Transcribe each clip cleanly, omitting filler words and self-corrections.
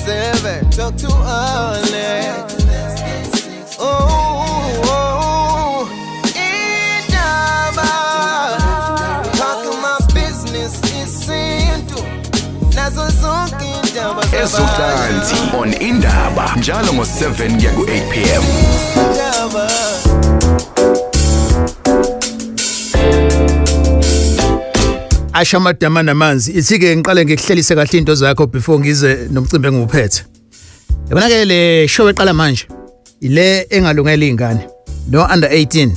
7. Talk to Alex. Oh, oh, indaba. Talk my business isintu. Nazo zonke indaba. Ezocansi on Indaba njalo ngo7 kuya ku8 pm. Indaba. Asha amadama namanzi. Ithi ke ngiqale ngikuhlelise kahle into zakho before ngize nomcimbi engiwuphethe. Yabona ke le show eqala manje ile engalungela izingane, no under 18,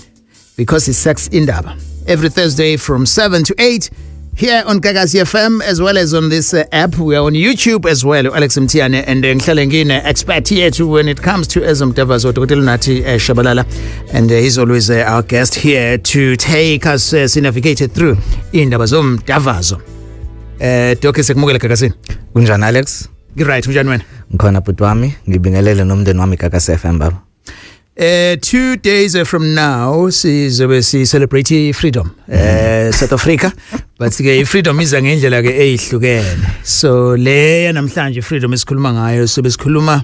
because it's Sex Indaba every Thursday from 7 to 8 here on Gagasi FM, as well as on this app. We are on YouTube as well. Alex Mthiyane, and ngihlale ngine expert yethu when it comes to ezomdavazo, Dr. Nathi Shabalala, and he's always our guest here to take us navigate through indaba zomdavazo. Doc, sekumukela Gagasini. Kunjani, Alex? Right, unjani wena? Ngikhona, bhuti wami, ngibingelele nomndeni wami, Gagasi FM, baba. 2 days from now sizobe si celebrate freedom South Africa, but ke freedom iza ngendlela ke ezihlukene. So le namhlanje freedom esikhuluma ngayo, sobe sikhuluma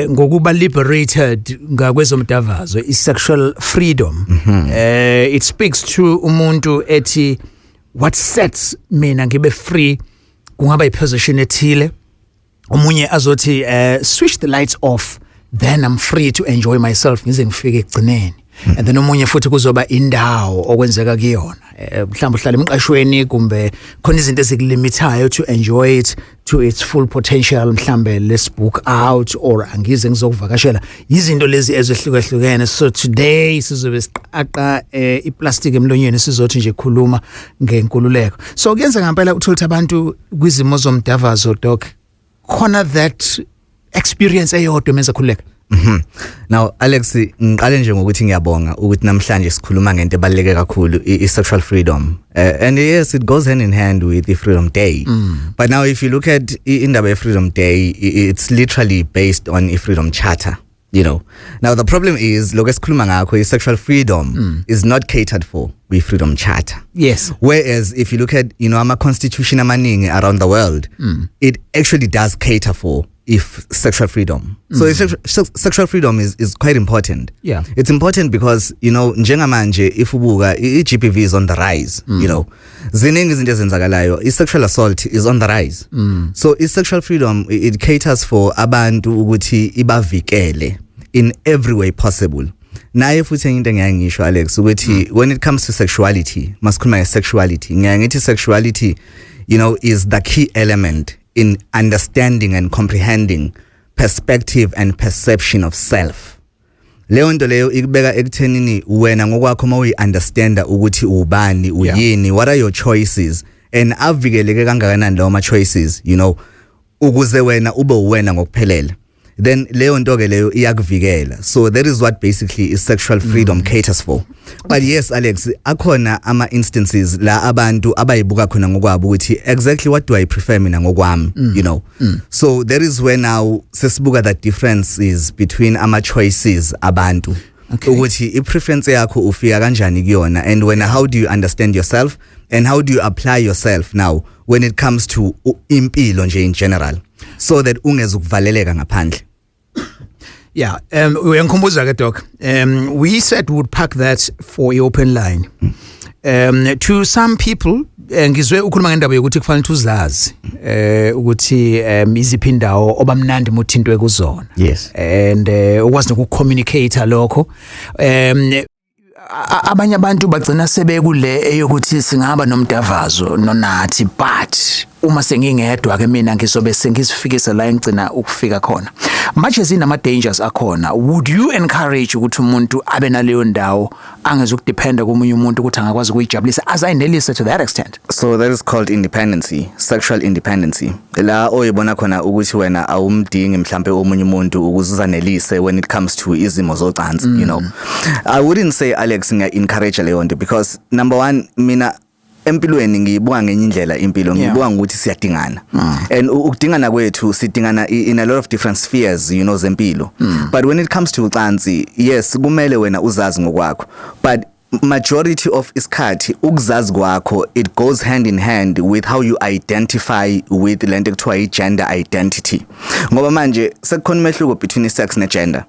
ngokuba liberated ngakwezomdavazo, i sexual freedom. It speaks to umuntu ethi what sets mina ngibe free, kungaba iposition ethile. Omunye azothi switch the lights off, then I'm free to enjoy myself ngize ngifike ekugcineni. And then omunye futhi kuzoba indawo okwenzeka kuyona, mhlawumbe uhlala emqashweni kumbe khona izinto ezikulimitayo to enjoy it to its full potential, mhlambe let's book out or angize ngizokuvakashela, izinto lezi ezehlukahlukene. So today sizobe siqaqa iplastic emlonyeni, sizothi nje khuluma ngenkululeko. So kuyenza ngempela uthola ukuthi abantu kwizimo zomdavazo, doc, khona that experience eyodwa emenza khululeka. Now Alex, ngiqale nje ngokuthi ngiyabonga ukuthi namhlanje sikhuluma ngento ebaluleke kakhulu, i-sexual freedom. And yes, it goes hand in hand with the Freedom Day. But now if you look at indaba ye Freedom Day, it's literally based on a Freedom Charter. Now the problem is lokho esikhuluma ngakho, i-sexual freedom, is not catered for with Freedom Charter. Whereas if you look at ama constitution amaningi around the world, it actually does cater for if sexual freedom. So sexual freedom is quite important. It's important because njengamanje if ubuka i-GBV is on the rise. Ziningi izinto ezenzakalayo. I-sexual assault is on the rise. So i-sexual freedom, it caters for abantu ukuthi ibavikele in every way possible. Naye futhi enye into engiyaye ngisho, Alex, ukuthi when it comes to sexuality, masikhuluma nge-sexuality, ngiyaye ngithi sexuality is the key element in understanding and comprehending perspective and perception of self. Leyo nto leyo ikubeka ekuthenini wena ngokwakho uma uyi-understanda ukuthi ubani, uyini, what are your choices and avikeleke kangakanani lawo ma-choices ukuze wena ube uwena ngokuphelele, then leyo nto ke leyo iyakuvikela. So that is what basically is sexual freedom caters for. But yes, Alex, akhona ama instances la abantu abayibuka khona ngokwabo ukuthi exactly what do I prefer mina ngokwami. So there is where now sesibuka the differences between ama choices abantu, ukuthi i preference yakho ufika kanjani kuyona, and when how do you understand yourself and how do you apply yourself now when it comes to impilo nje in general, so that ungezukuvaleleka ngaphandle. Yeah, uyangikhumbuza ke, doc. We said we would park that for a open line. To some people, ngizwe ukhuluma ngendaba yokuthi kufanele ukuthi uzazi ukuthi iziphi indawo obamnandi muthintwe kuzona. And ukwazi nokucommunicate lokho. Abanye abantu bagcina sebekule eyokuthi singaba nomdavazo nonathi, but uma sengingedwa ke mina ngizobe sengizifikisa la engicina ukufika khona. Much as inama dangers akhona, would you encourage ukuthi umuntu abe naleyo ndawo, angezukudependa komunye umuntu ukuthi angakwazi ukuyijabulisa azayinelise to that extent? So that is called independency, sexual independency, la oyibona khona ukuthi wena awumdingi mhlambe omunye umuntu ukuze uzanelise when it comes to izimo zocansi. I wouldn't say, Alex, ngiya encourage leyo nto, because number 1, mina empilweni ngiyibuka ngenye indlela impilo. Ngiyibuka ngokuthi siyadingana, and ukudingana kwethu sidingana in a lot of different spheres zempilo. But when it comes to ucansi, yes, kumele wena uzazi ngokwakho, but Majority of isikhathi, ukuzazi kwakho, it goes hand in hand with how you identify with lento ekuthiwa i-gender identity, ngoba manje sekukhona umehluko between i-sex ne-gender.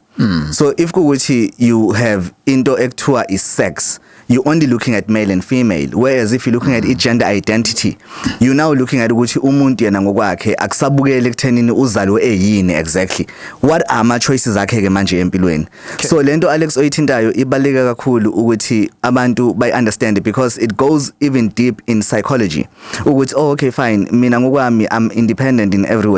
So if kuwukuthi you have into ekuthiwa is-sex, you're only looking at male and female, whereas if you're looking at i-gender identity, you're now looking at ukuthi umuntu yena ngokwakhe akusabukeli ekuthenini uzalwe eyini exactly, what are ama choices akhe ke manje empilweni. So lento, Alex, oyithintayo ibaluleke kakhulu ukuthi abantu bay understand it, because it goes even deep in psychology ukuthi, oh, okay, fine, mina ngokwami I'm independent in every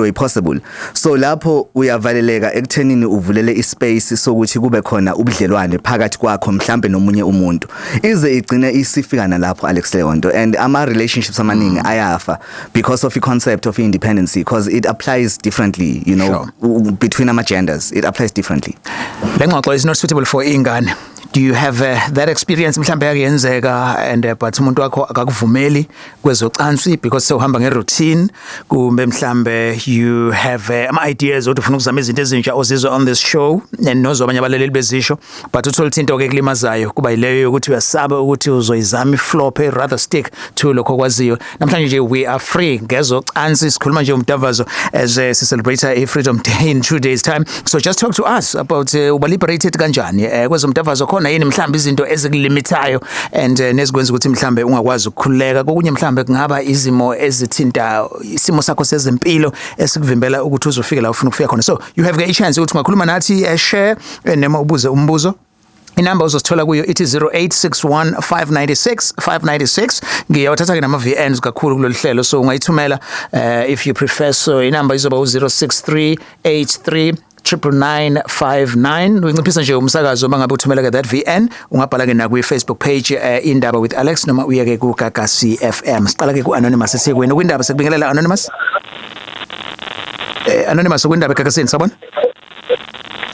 way possible. So lapho uyavaleleka ekuthenini uvulele ispace sokuthi kube khona ubudlelwane phakathi kwakho mhlambe nomunye umuntu, ize igcine isifika nalapho, Alex, leyo nto. And ama relationships amaningi ayafa because of the concept of independency, because it applies differently between ama genders. It applies differently. Le ngxoxo is not suitable for ingane. Do you have that experience mhlambe yakuyenzeka and but umuntu wakho akakuvumeli kwezocansi because sewuhamba ngeroutine, kumbe mhlambe you have ama ideas ukuthi ufuna ukuzama izinto ezintsha ozizwe on this show and nozwa abanye abalaleli bezisho, but uthola ukuthi into ke kulimazayo kuba yileyo yokuthi uyasaba ukuthi uzoyizama iflop, rather stick to lokho okwaziyo? Namhlanje nje we are free ngezocansi, sikhuluma nje umdavazo as si celebrate a Freedom Day in 2 days' time. So just talk to us about uba liberated kanjani kwezomdavazo. Khona yini mhlambe izinto ezikulimitayo and nezikwenza ukuthi mhlambe ungakwazi ukukhululeka kokunye? Mhlambe kungaba izimo ezithinta isimo sakho sezempilo esikuvimbela ukuthi uzofika la ufuna ukufika khona. So you have a chance ukuthi ungakhuluma nathi, share noma ubuze umbuzo. Inamba uzosithola kuyo ithi 0861 596 596. Ngiyawathatha ke nama VNs kakhulu kulolu hlelo, so ungayithumela if you prefer. So inamba izoba u063 83 99959. Uyinciphisa nje umsakazo uma ngabe uthumela ke that VN. Ungabhala ke na kwi Facebook page, Indaba with Alex, noma uye ke ku Gagasi FM. Siqala ke ku Anonymous esekwini kwindaba. Sekubingelela, Anonymous. Anonymous kwindaba eGagasini, sabona.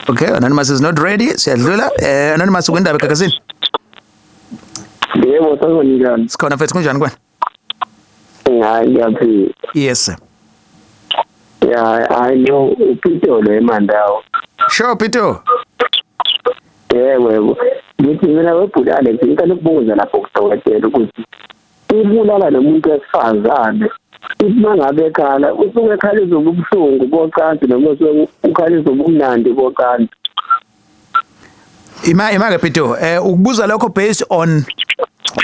Okay, Anonymous is not ready. Siyadlula. Anonymous kwindaba eGagasini. Yebo, sanibonani. Sikhona mfethu, kunjani kwena? Hayi, ngiyaphila. Yes sir. Ya, I know uPito lo eMandawo. Sure, Pito. Yebo, yebo. Ngithi mina webhuti Alex, ngicela ukubuza lapho kudokotela ukuthi ibulala nomuntu wesifazane, ithi mangabe ekhala, usuke ekhaliswa ubuhlungu bocansi noma usuke ukhaliswa ubumnandi bocansi? Ima ke Pito, ukubuza lokho based on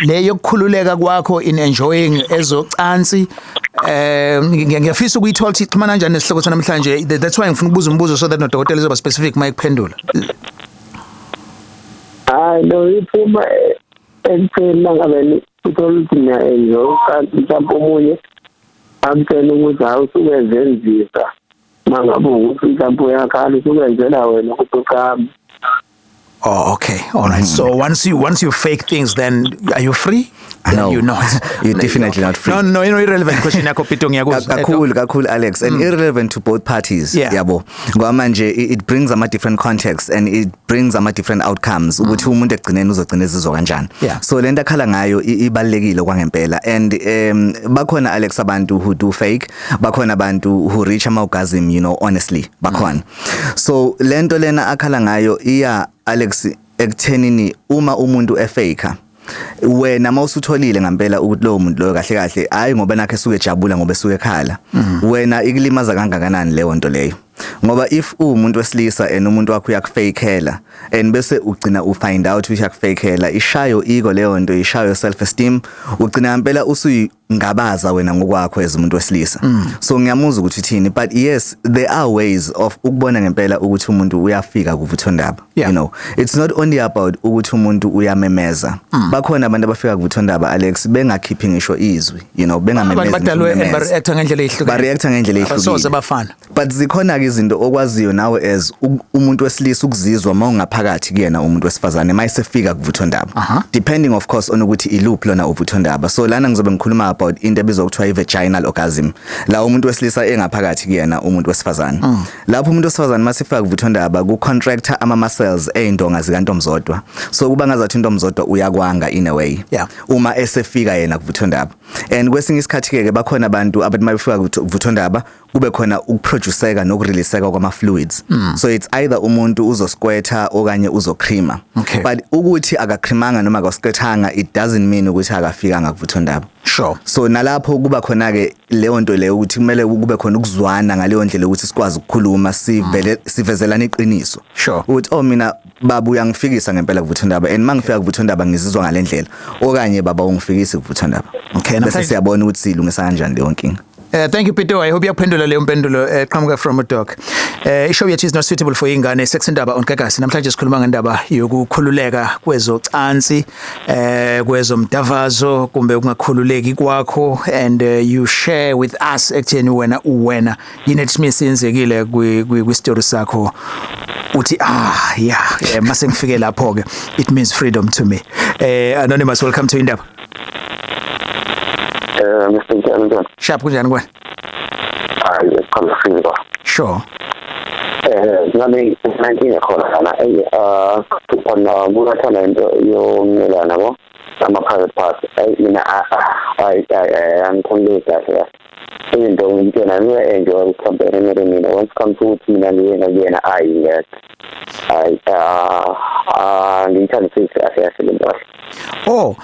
le yokukhululeka kwakho in enjoying ezocansi, ngiyafisa ukuyithola ukuthi ixhumana kanjani nesihloko sanamhlanje. That's why ngifuna ukubuza umbuzo so that nodokotela izoba specific mayikuphendula. Hayi, no, iphuma ekutheni mangabe uthola ukuthi niya-enjoy ucansi, mhlawumbe omunye akutshela ukuthi hayi, usuke ezenzisa, mangabe ukuthi mhlawumbe uyakhala, usukwenzela wena ukuthi uqame. Oh, okay. All right. So once you fake things, then are you free? Then No. you're not. You're definitely not free. No, irrelevant question yakho, Pito, ngiyakuzwa. Kakhulu kakhulu, Alex, and irrelevant to both parties. Yabo, ngoba manje it brings ama different contexts and it brings ama different outcomes ukuthi umuntu ekugcineni uzogcina ezizwa kanjani. So lento akhala ngayo ibalulekile kwangempela, and bakhona, Alex, abantu who do fake, bakhona abantu who reach ama orgasm, honestly, bakhona. So lento lena akhala ngayo iya, Alex, ekuthenini uma umuntu efake, wena mawusutholile ngempela ukuthi lowo muntu loyo kahle kahle hayi ngoba nakhe esuke ejabula, ngoba esuke ekhala, wena ikulimaza kangakanani leyo nto leyo? Ngoba if uwumuntu wesilisa and umuntu wakho uyakufakela and bese ugcina ufind out ukuthi uyakufakela, ishayo ego leyo nto, ishayo self esteem, ugcina ngempela usuyingabaza wena ngokwakho as umuntu wesilisa. So ngiyamuzwa ukuthi uthini, but yes, there are ways of ukubona ngempela ukuthi umuntu uyafika kuvuthondaba. It's not only about ukuthi umuntu uyamemeza. Bakhona abantu abafika kuvuthondaba, Alex, bengakhiphi ngisho izwi, bengamemezi. Abantu badalwe and ngisho ukumemeza. ba-reacta ngendlela ezihlukene. Ba-reacta ngendlela Abasoze ehlukile. bafana. But zikhona ke izinto okwaziyo nawe as umuntu wesilisa ukuzizwa mawungaphakathi kuyena umuntu wesifazane mayisefika kuvuthondaba, depending of course on ukuthi iluphi lona uvuthondaba. So lana ngizobe ngikhuluma about into ebizwa kuthiwa i-vaginal orgasm, la umuntu wesilisa engaphakathi kuyena umuntu wesifazane. Lapho umuntu wesifazane masifika kuvuthondaba, ku-contracta ama-muscles ey'ndonga zikantomzodwa, so kuba ngazathi untomzodwa uyakwanga in a way uma esefika yena kuvuthondaba. And kwesinye isikhathi ke bakhona abantu abathi mabefika kuvuthondaba kube khona ukuproduceka nokureleaseka kwama fluids. So it's either umuntu uzosquirta okanye uzocreama. But ukuthi akacreamanga noma akasquirtanga, it doesn't mean ukuthi akafikanga kuvuthondaba. So nalapho kuba khona ke leyo nto leyo ukuthi kumele kube khona ukuzwana ngaleyo ndlela, ukuthi sikwazi ukukhuluma, sivele sivezelana iqiniso ukuthi, "Oh, mina baba uyangifikisa ngempela kuvuthondaba, and mangifika kuvuthondaba ngizizwa ngalendlela," okanye, "Baba, ungifikisi kuvuthondaba." Okay, Bese siyabona ukuthi silungisa kanjani leyo nkinga. Thank you, Peter. I hope yakuphendula leyo mpendulo eqhamuka from doc. Ishow yethu is not suitable for ingane. Sex Indaba on Gagasi. Namhlanje sikhuluma ngendaba yokukhululeka kwezocansi, kwezomdavazo kumbe ukungakhululeki kwakho, and you share with us ekutheni wena uwena yini ethi siyenzekile kwi story sakho, uthi, "Ah, yeah, mase ngifike lapho ke it means freedom to me." Anonymous, welcome to Indaba. Mr. Njani? Sharp, kunjani kwena? Hayi, sikhona. Ngale 19 khona lana, khona kuyathanda into yoncelana yabo, ama private parts. Mina ayi, angikhonile kahle kahle into ngiyena ngiya enjoy ukucompare mina once come to ukuthi mina ngiyena kuyena, ayi, ngeke, ayi, ah, ngiyithandisisi kahle kahle le nto. Oh,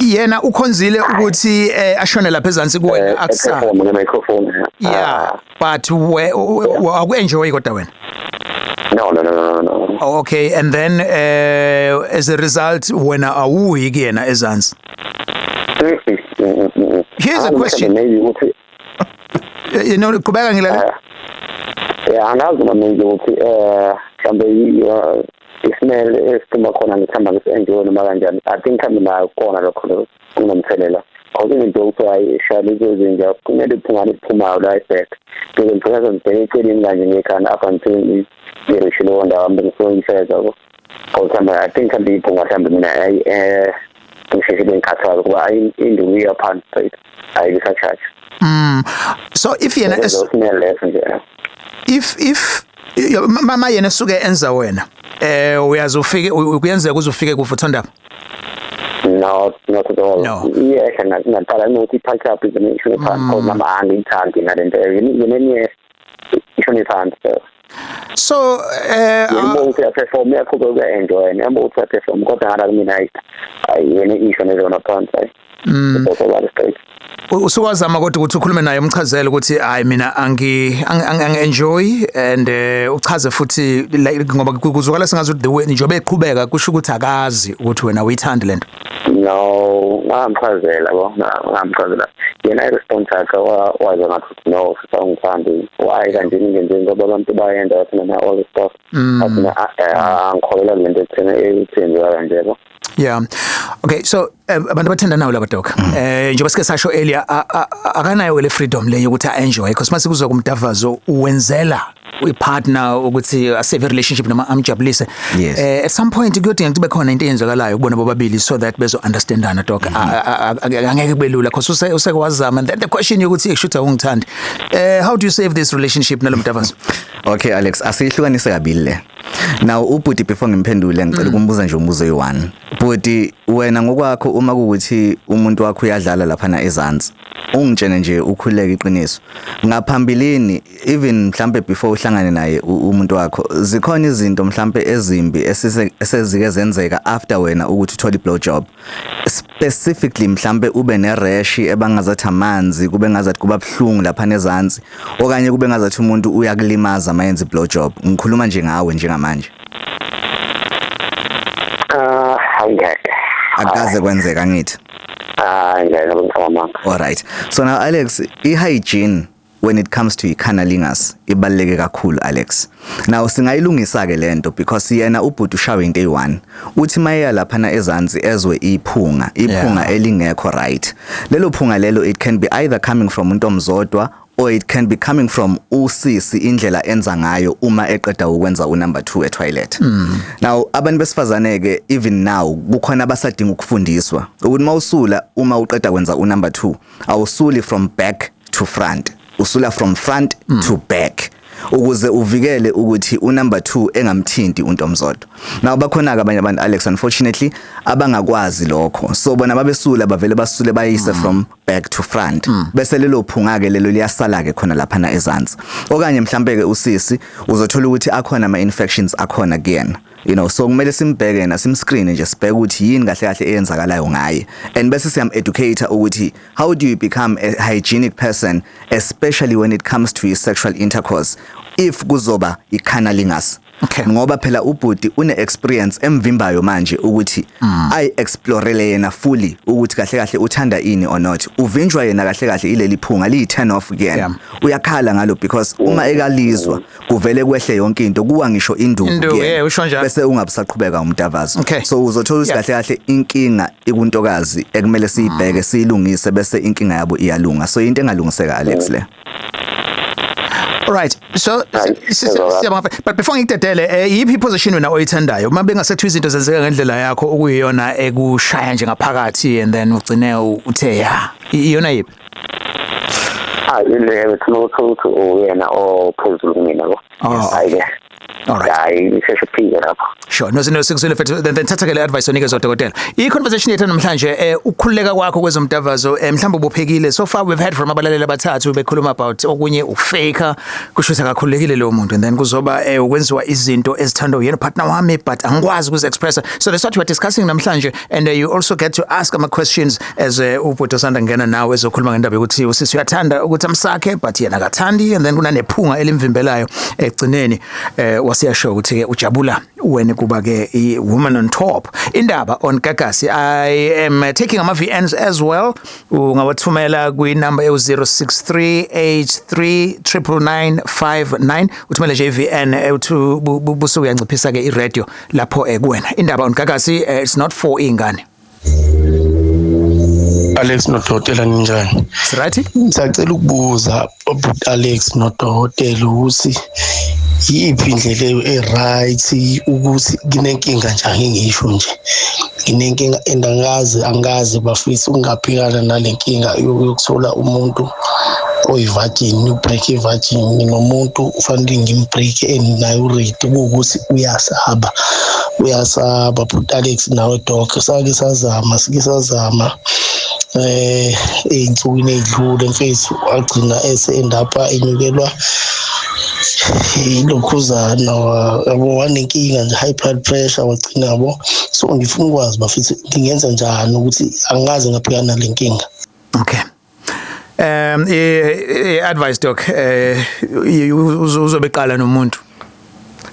yena ukhonzile ukuthi ashone lapha ezansi kuwena akusa. Perform nge-microphone. Yeah, but we aku-enjoy kodwa wena? No. Oh, okay, and then as a result wena awuyi kuyena ezansi? Here's a question. Maybe ukuthi Qhubeka, ngilalela. Yeah, angazi noma maybe ukuthi mhlambe ismell esiphuma khona ngithanda ngisi-enjoy noma kanjani. I think mhlambe nayo khona lokho kunomthelela, cause into ukuthi hayi, shaya lezo zinja kumele iphungane iphumayo la e-back, ngike ngifika ngibheke eceleni kanje ngekhanda up until ngirishe leyo ndawo mbe ngisuke ngifeza yabo, cause mhlambe I think mhlambe iphunga mhlambe mina ayi ngisheshe bengikhathala kuba induku iya phansi straight, ayisacharge. So if yena Smell leso nje. If mama yena esuke enza wena, uyazi ufike, kuyenzeka uzufike kuvuthondaba? No, not at all. No. Iyehla ngaqala nokuthi i-patch up izame ishone phansi, cause nami angiyithandi nalento yena niye ishone phansi, so So yena ukuthi uyaperform, uyaqhubeka uya-enjoy, yena ukuthi uyaperform, kodwa ngala kumina hayi, hayi, yena ishone yona phansi, hayi, mm. Straight. Usukwazama kodwa ukuthi ukhulume naye, umchazele ukuthi hayi, mina angi angi enjoy, and uchaze futhi like, ngoba kuzwakala sengathi the way njengoba eqhubeka kusho ukuthi akazi ukuthi wena uyithanda lento. No, ngamchazela bo, ngamchazela. Yena i-response yakhe waze ngathi, "No, futhi angithandi, why kanje ningenze ngoba abantu bayenza," wathi noma all the stuff, athi angikholelwa kule nto ekutheni ethenziwa kanje yabo. Yeah. Okay, so abantu abathandanayo laba, doc. Njengoba sike sasho earlier, akanayo le freedom le yokuthi a-enjoy, because mase kuza kumdavazo uwenzela uyipartner ukuthi asave relationship noma amjabulise. At some point kuyodinga ukuthi bekhona into eyenzakalayo kubona bobabili so that bezo understandana, doc. Angeke kube lula because usekwazama, and then the question yokuthi kushuthi awungithandi. How do you save this relationship nalomdavazo? Okay Alex, asihlukanise kabili le. Now ubhuti, before ngimphendule, ngicela ukumbuza nje umbuzo oyi-one. Bhuti, wena ngokwakho, uma kuwukuthi umuntu wakho uyadlala lapha na ezansi, ungitshene nje ukhululeke iqiniso. Ngaphambilini, even mhlambe before uhlangane naye umuntu wakho, zikhona izinto mhlambe ezimbi esezike zenzeka after wena ukuthi uthole i-blow job? Specifically mhlambe ube ne-rash ebangazathi amanzi, kube ngazathi kuba buhlungu lapha nezansi, okanye kube ngazathi umuntu uyakulimaza mayenza i-blow job. Ngikhuluma nje ngawe njengamanje. Ah, angeke. Akaze kwenzeka, ngithi? Ah, ngeke, ngicabanga. All right. So now Alex, i-hygiene when it comes to i-cunnilingus ibaluleke kakhulu, Alex. Now singayilungisa ke lento, because yena ubhuti ushawe into eyi-1. Uthi mayeya lapha na ezansi ezwe iphunga, iphunga elingekho right. Lelo phunga lelo, it can be either coming from umuntu omzodwa or it can be coming from usisi, indlela enza ngayo uma eqeda ukwenza unumber 2 etoilet. Now abantu besifazane ke, even now kukhona abasadinga ukufundiswa ukuthi mawusula, uma uqeda kwenza unumber 2, awusuli from back to front, usula from front to back ukuze uvikele ukuthi unumber 2 engamthinti untomzodo. Now bakhona ke abanye abantu, Alex, unfortunately abangakwazi lokho, so bona babesula, bavele basule bayise from back to front, bese lelo phunga ke lelo liyasala ke khona lapha na ezansi. Okanye mhlambe ke usisi uzothola ukuthi akhona ama infections akhona kuyena, so kumele simbheke yena, simscreen nje, sibheke ukuthi yini kahle kahle eyenzakalayo ngaye, and bese siyam educate ukuthi how do you become a hygienic person, especially when it comes to your sexual intercourse, if kuzoba i-cunnilingus. Ngoba phela ubhuti une experience emvimbayo manje ukuthi ayi explorele yena fully ukuthi kahle kahle uthanda ini or not. Uvinjwa yena kahle kahle ileli phunga liyi turn off kuyena. Uyakhala ngalo because uma ekalizwa kuvele kwehle yonke into, kuwa ngisho induku Induku, kuyena. Yeah, usho njalo. Bese ungabusaqhubeka umdavazo. So uzothola ukuthi kahle kahle inkinga ikuntokazi ekumele siyibheke, siyilungise, bese inkinga yabo iyalunga. So into engalungiseka, Alex, le. Alright, so Hayi, siyabonga. siyabonga, but before ngikudedele, yiphi position wena oyithandayo uma bengasethu izinto zenzeka ngendlela yakho okuyiyona ekushaya nje ngaphakathi and then ugcine uthe ya, iyona yiphi? Ah, ile ngithuna ukuthi uyena ophezulu kumina ko. Oh. Hayi ke. Alright. Hayi, isheshe uphike lapho. Sure, no, sikuzwile mfethu. Then thatha ke le advice onikezwa udokotela. I conversation yethu namhlanje, ukukhululeka kwakho kwezomdavazo, mhlawumbe ubophekile. So far we've heard from abalaleli abathathu bekhuluma about okunye ufaker, kusho ukuthi akakhululekile lo muntu, and then kuzoba ukwenziwa izinto ezithandwa uyena partner wami but angikwazi ukuzi expressa. So that's what we are discussing namhlanje, and you also get to ask ama questions as ubhuti osanda ngena nawe ezokhuluma ngendaba yokuthi usisi uyathanda ukuthi amsakhe but yena akathandi, and then kunanephunga elimvimbelayo egcineni, wasiyasho ukuthi ke ujabula wena kuba ke i woman on top. Indaba on Gagasi. I am taking ama VNs as well. Ungawathumela kwi number ewu 0638399959, uthumele nje iVN, uthu busuku uyanciphisa ke i-radio lapho kuwena. Indaba on Gagasi, it's not for ingane. Alex nodokotela, ninjani? Right. Ngisacela ukubuza ubhuti Alex nodokotela ukuthi yiphi indlela e-right, ukuthi nginenkinga nje, ake ngisho nje nginenkinga and angazi bafisa ukungabhekana nale nkinga yokuthola umuntu oyi-virgin, ubreak i-virgin nomuntu ufanele ngimbreak and naye uready, kuwukuthi uyasaba, uyasaba. Bhuti Alex nawe doc, sake sazama, sike sazama ey'nsukwini ey'dlule mfethu, wagcina ese endapha enyukelwa ilokhuzana, yabo, wanenkinga nje, high blood pressure wagcina, yabo. So ngifuna ukwazi bafethu, ngingenza njani ukuthi angaze ngabhekana nale nkinga? Okay. Advice, doc, uzobeqala nomuntu.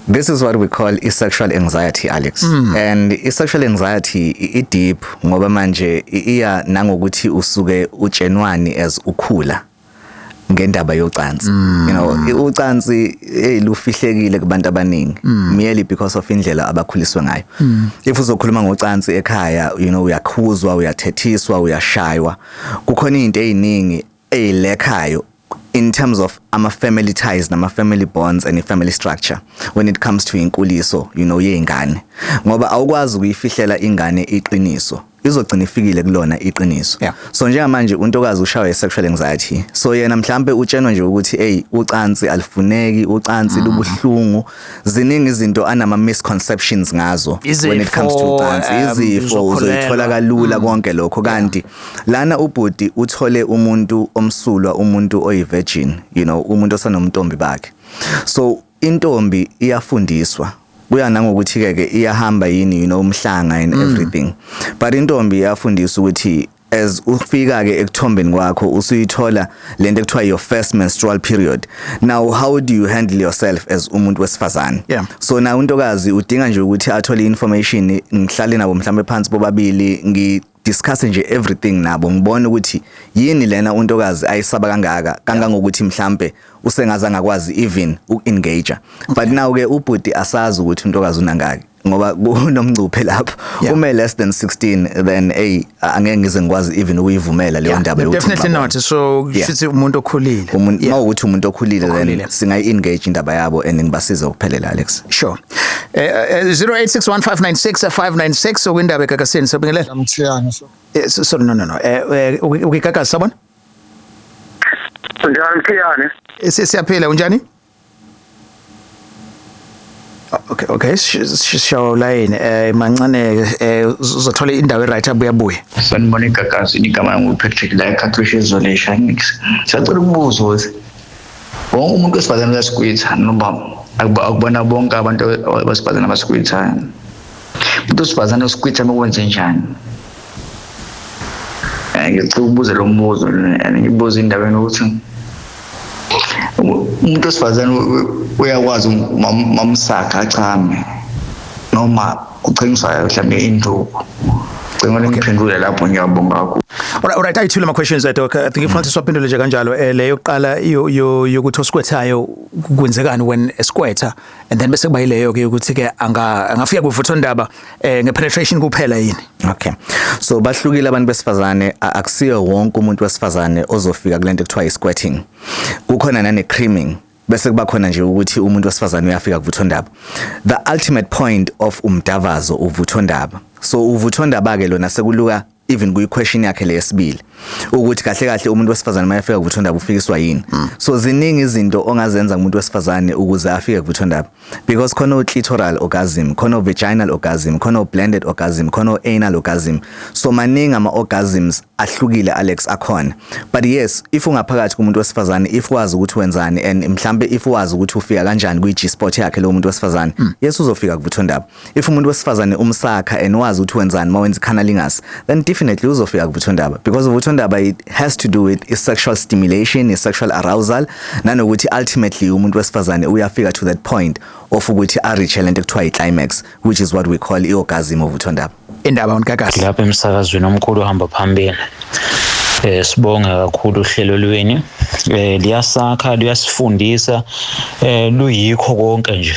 This is what we call sexual anxiety, Alex. And i-sexual anxiety i-deep ngoba manje iya nangokuthi usuke utshenwani as ukhula ngendaba yocansi. Ucansi lufihlekile kubantu abaningi merely because of indlela abakhuliswe ngayo. If uzokhuluma ngocansi ekhaya, uyakhuzwa, uyathethiswa, uyashaywa. Kukhona izinto eziningi ezilekhayo in terms of ama family ties nama family bonds and family structure when it comes to inkuliso yezingane, ngoba awukwazi ukuyifihlela ingane iqiniso, izogcina ifikile kulona iqiniso. So njengamanje untokazi ushawe sexual anxiety, so yena mhlambe utshenwa nje ukuthi hey, ucansi alifuneki, ucansi lubuhlungu, ziningi izinto anama misconceptions ngazo when it comes to Izifo, ucansi, izifo uzokhulelwa. Uzoyithola kalula konke lokho, kanti lana ubhuti uthole umuntu omsulwa, umuntu oyi-virgin, umuntu osanomntombi bakhe. So intombi iyafundiswa, kuya nangokuthi ke ke iyahamba yini umhlanga and everything, but intombi iyafundiswa ukuthi as ufika ke ekuthombeni kwakho usuyithola lento ekuthiwa your first menstrual period, now how do you handle yourself as umuntu wesifazane? So na untokazi udinga nje ukuthi athole information, ngihlale nabo mhlambe phansi bobabili, ngi discuss nje everything nabo, ngibone ukuthi yini lena untokazi ayisaba kangaka kangangokuthi mhlambe usengaze angakwazi even uku-engage. But now ke ubhuti asazi ukuthi untokazi unangaki. Ngoba kunomncuphe lapho. Uma less than 16, then hey, angeke ngize ngikwazi even ukuyivumela leyo ndaba yokuthi Definitely ngibabone. not. So shuthi umuntu okhulile. Umuntu, mawukuthi umuntu okhulile, then Okhulile. singayi-engage indaba yabo and ngibasize ukuphelela, Alex. Sure. 0861596596 okwindaba eGagasini, sabingelela. Mthiyane, so Sorry, no. Ukigagasi, sabona? Njani, Mthiyane? Siyaphila, unjani? Oh, okay, show line mancane, uzothola indawo e-right, abuya buye. Sanibona iGagasi, igama lami nguPatrick la eKhathusha eZolisha. Siyacela ukubuza ukuthi wonke umuntu wesifazane uyasquirta noma akubona bonke abantu abesifazane abasquirtayo? Umuntu wesifazane usquirta uma kwenze njani? Ngicela ukubuza lo mbuzo and ngibuze indabeni ukuthi umuntu wesifazane uyakwazi mamsakha achame noma uchenyiswa mhlawumbe induku? Cela ngiphendule lapho, ngiyabonga kakhulu. Alright, ayithule ama questions, Doc. I think ifanele siwaphendule nje kanjalo. Le yokuqala yokuthi osquirtayo kwenzekani when esquirta, and then bese kuba yileyo ke ukuthi ke angafika kuvuthondaba ngepenetration kuphela yini? Okay. So bahlukile abantu besifazane, akusiyo wonke umuntu wesifazane ozofika kulento ekuthiwa i-squirting. Kukhona nane creaming, bese kuba khona nje ukuthi umuntu wesifazane uyafika kuvuthondaba. The ultimate point of umdavazo uvuthondaba. So uvuthondaba ke lona sekuluka even kuyi question yakhe leyesibili ukuthi kahle kahle umuntu wesifazane mayefika kuvuthondaba ufikiswa yini. So ziningi izinto ongazenza kumuntu wesifazane ukuze afike kuvuthondaba, because khona o clitoral orgasm, khona vaginal orgasm, khona blended orgasm, khona anal orgasm. So maningi ama orgasms ahlukile, Alex, akhona. But yes, if ungaphakathi kumuntu wesifazane, if wazi ukuthi wenzani and mhlambe if wazi ukuthi ufika kanjani kwi G spot yakhe lo muntu wesifazane, yes, uzofika kuvuthondaba. If umuntu wesifazane umsakha and wazi ukuthi wenzani mawenza cunnilingus, then definitely uzofika kuvuthondaba, because uvuthondaba, it has to do with is sexual stimulation, is sexual arousal, nanokuthi ultimately umuntu wesifazane uyafika to that point of ukuthi a reach lento ekuthiwa i-climax, which is what we call i-orgasm ovuthondaba. Indaba uNkakasi. Lapha emsakazweni omkhulu ohamba phambili, sibonge kakhulu uhlelo lweni, liyasakha, luyasifundisa, luyikho konke nje.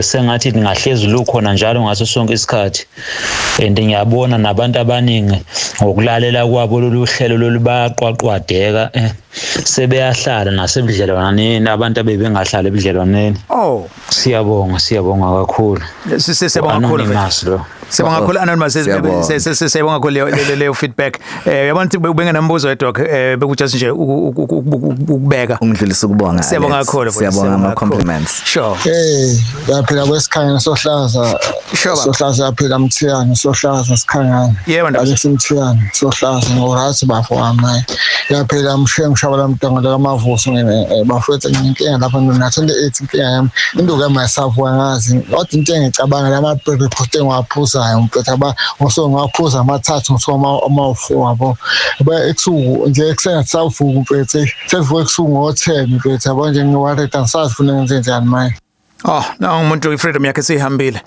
Sengathi lingahlezi lukhona njalo ngaso sonke isikhathi, and ngiyabona nabantu abaningi ngokulalela kwabo lolu hlelo lolu bayaqwaqwadeka, sebeyahlala nasebudlelwaneni abantu abebengahlala ebudlelwaneni. Oh. Siyabonga, siyabonga kakhulu. Siyabonga kakhulu. Anonymous lo. Siyabonga kakhulu, Anonymous. Siyabonga. Siyabonga kakhulu leyo feedback. Uyabona ukuthi ubengenambuzo, Doc, bekuthi nje ukubeka. Ungidlulisa ukubonga, Siyabonga Alex. kakhulu, bhuti, Siyabonga ama kakhulu. compliments. Sure. Hey, yaphila kwesikhangane sohlaza. Sure, baba. Sohlaza, yaphila Mthiyane, sohlaza sikhangane. Yebo, ndaba. Alex Mthiyane, sohlaza ngo-right bafo wami. Hayi. Yaphila mshengu shabala mntanga kaMavuso, ngene bafethu, nginenkinga lapha mina 28, inkinga yami induku yami ayisavuka, ngazi kodwa into engicabanga lama report engiwaphuzayo mfethu, aba ngosuke ngiwaphuza amathathu, ngisuka ama-4 yabo, ba ebusuku nje ekuseni asavuka mfethu, sesivuka ebusuku ngo-10 mfethu, yabo nje ngiworried, angisazi funa ngenze njani manje. Oh, no, umuntu i-freedom yakhe seyihambile.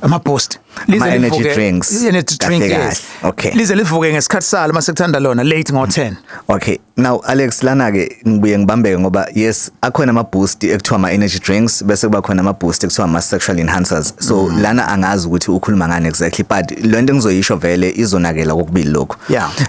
Ama boost. Ama-energy drinks. Energy drink. Kahle Yes. kahle. Okay. Lize livuke ngesikhathi salo mase kuthanda lona late ngo10. Okay, now Alex, lana ke ngibuye ngibambeke ngoba yes, akhona ama boost ekuthiwa ama energy drinks, bese kuba khona ama boost ekuthiwa ama sexual enhancers. So lana angazi ukuthi ukhuluma ngani exactly, but le nto engizoyisho vele izonakela kokubili lokho.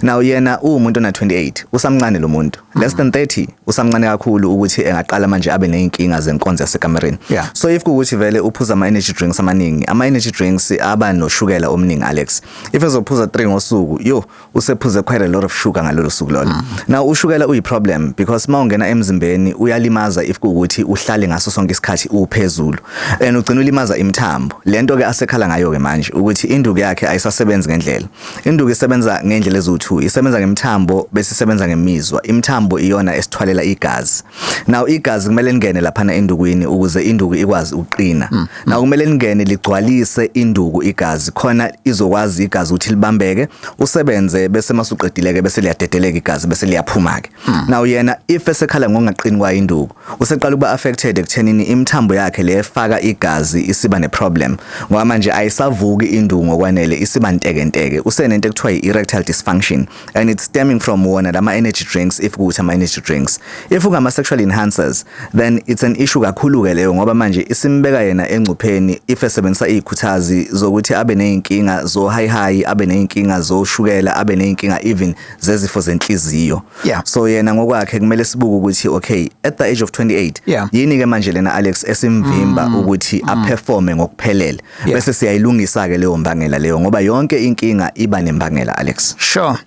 Now yena uwumuntu ona 28, usamncane lo muntu. Less than 30, usamncane kakhulu ukuthi engaqala manje abe nezinkinga zenkonzo yasekamereni. So if kuwukuthi vele uphuza ama energy drinks amaningi, ama energy drinks aba noshukela omningi, Alex. If ezophuza 3 ngosuku, yo, usephuze quite a lot of sugar ngalolo suku lolo. Now ushukela uyi problem because mawungena emzimbeni uyalimaza if kuwukuthi uhlale ngaso sonke isikhathi uphezulu, and ugcina ulimaza imithambo. Lento ke asekhala ngayo ke manje ukuthi induku yakhe ayisasebenzi ngendlela. Induku isebenza ngendlela eziwu2, isebenza ngemithambo bese isebenza ngemizwa. Imithambo iyona esithwalela igazi. Now igazi kumele lingene laphana endukwini ukuze induku ikwazi ukuqina. Now kumele lingene ligcwalise induku. induku igazi khona izokwazi igazi ukuthi libambeke, usebenze, bese masuqedileke bese liyadedeleka igazi, bese liyaphuma ke. Now yena if esekhala ngokungaqini kwayo induku, useqala ukuba affected ekuthenini imithambo yakhe le efaka igazi isiba neproblem, ngoba manje ayisavuki induku ngokwanele, isiba ntekenteke, usenento ekuthiwa i-erectile dysfunction, and it's stemming from wona lama energy drinks. If kuthi ama energy drinks, if kungama sexual enhancers, then it's an issue kakhulu ke leyo, ngoba manje isimbeka yena engcupheni if esebenzisa izikhuthazi zokuthi abe nezinkinga zo high high, abe nezinkinga zoshukela, abe nezinkinga even zezifo zenhliziyo. So yena ngokwakhe kumele sibuke ukuthi, okay, at the age of 28, yini ke manje lena, Alex, esimvimba ukuthi aperforme ngokuphelele? Bese siyayilungisa ke leyo mbangela leyo, ngoba yonke inkinga iba nembangela, Alex. Sure.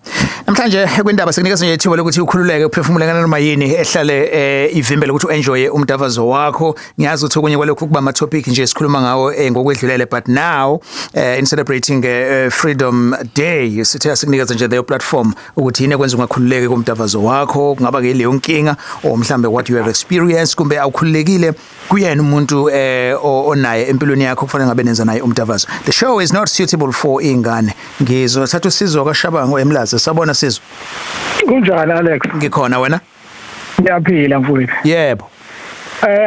Namhlanje kwindaba sikunikeza nje ithuba lokuthi ukhululeke, uphefumule noma yini ehlale ivimbele ukuthi uenjoye umdavazo wakho. Ngiyazi ukuthi okunye kwalokhu kuba ama topic nje sikhuluma ngawo ngokwedlulele, but now in celebrating Freedom Day, sithe sikunikeza nje the platform ukuthi yini ekwenza ungakhululeki kumdavazo wakho. Kungaba ke leyo nkinga or mhlambe what you have experienced, kumbe awukhululekile kuyena umuntu onaye empilweni yakho kufanele ngabe nenza naye umdavazo. The show is not suitable for ingane. Ngizothatha usizo kaShabango eMlazi. Sabona, Sizo. Kunjani, Alex? Ngikhona, wena? Ngiyaphila, mfowethu. Yebo.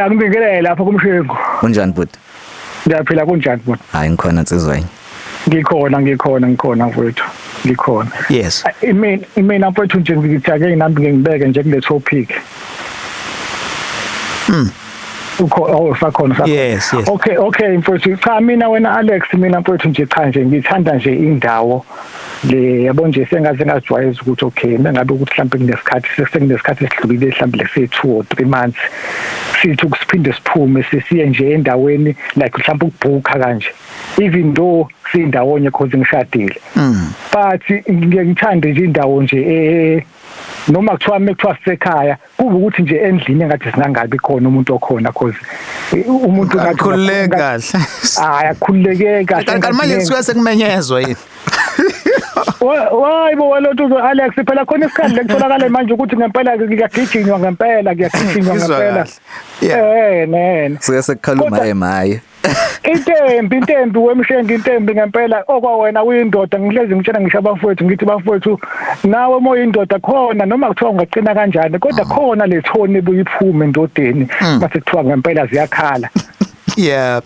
Angibingelele lapha kumshengu. Kunjani, bhuti? Ngiyaphila, kunjani, bhuti? Hayi, ngikhona, nsizweni. Ngikhona, ngikhona, ngikhona, mfowethu. Ngikhona. Yes. Imina mfowethu nje ngithi ake nami ngibeke nje kule topic. Ukho, oh, sakhona, sakhona. Yes. Okay, mfowethu. Cha, mina wena Alex, mina mfowethu nje, cha nje ngithanda nje indawo le, yabo nje, sengaze ngajwayeza ukuthi okay, mengabe ukuthi mhlawumbe kunesikhathi, sekunesikhathi esidlulile, mhlawumbe lese 2 or 3 months, sithi ukusiphinde siphume sisiye nje endaweni, like mhlawumbe ukubhukha kanje, even though sindawonye cause ngishadile, but ngike ngithande nje indawo nje noma kuthiwa mekuthiwa sisekhaya, kube ukuthi nje endlini engathi singangabi khona umuntu okhona, cause umuntu ngathi Akhululeke kahle. Hayi, akhululeke kahle. Kanti manje kusuke sekumenyezwa yini? Wayi bo, walothu Alex, phela khona isikhathi lekutholakala manje ukuthi ngempela kuyagijinywa, ngempela kuyagijinywa. Ngizwa Ngempela. kahle. Yeah. Nene. Suke sekukhaluma emaye. Intembi, intembi wemshengi, intembi ngempela okwawena uyindoda. Ngihlezi ngitshela ngisho abafowethu, ngithi bafowethu, nawe uma uyindoda khona, noma kuthiwa ungaqina kanjani, kodwa khona le thoni ebuyiphume endodeni mase kuthiwa ngempela ziyakhala. Yeah.